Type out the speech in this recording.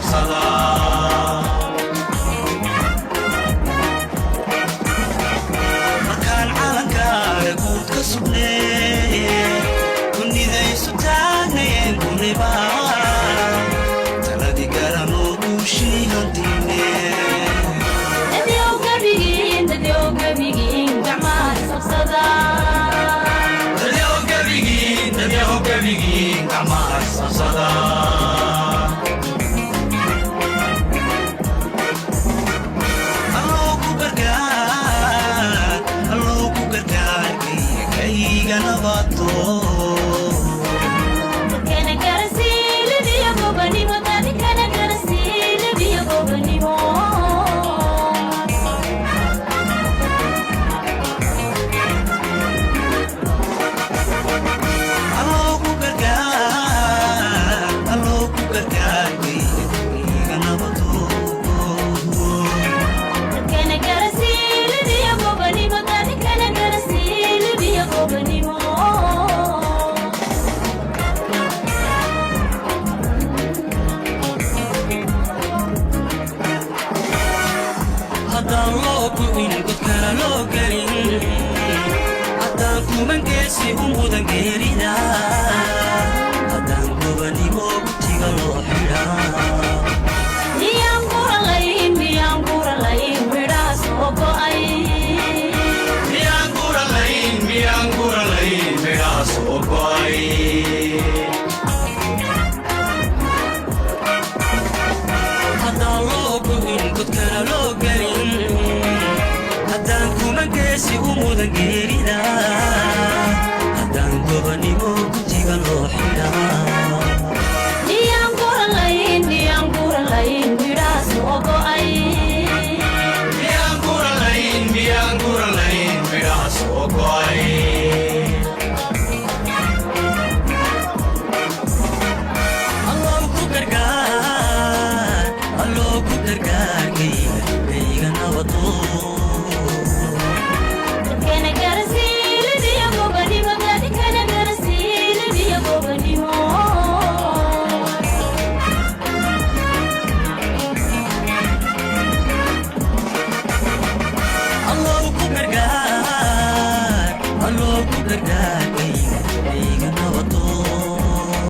Isqabsada. Markaan calankaaga guud ka sugnee, kunidaysu taagnayeen, kuniba taladii garanoo guushii hantine. Dadyow gabigiin, dadyow gabigiin, gacmaha isqabsada. Dadyow gabigiin, dadyow gabigiin, gacmaha isqabsada. Alloo ku gargaar, alloo ku gargaar, kayga nabato. Dadkana garasiilibiyo gobanimo, dadkana garasiilibiyo gobanimo. Alloo ku gargaar, alloo ku gargaar, kayga nabato. Dadkana garasiilibiyo gobanimo, dadkana garasiilibiyo gobanimo. Haddaan loo go'in godkana loo gelin, haddaan kumangeesi u mudan geerida, haddaan gobanimo gutiga loo xidhaa. Miyaan guralayn, miyaan guralayn midhaha soo go'ay? Miyaan guralayn, miyaan guralayn midhaha soo go'ay? Haddaan loo go'in godkana loo gelin, haddaan kumangeesi u mudan geerida, haddaan gobanimo gutiga loo xidhaa. Miyaan guralayn, miyaan guralayn midhaha soo go'ay? Miyaan guralayn, miyaan guralayn midhaha soo go'ay? Allow ku gargaar, allow ku gargaar, kayga kayga nabato. Dadkana garasiilibiyo gobanimo, dadkana garasiilibiyo gobanimo. Allow ku gargaar, allow ku gargaar.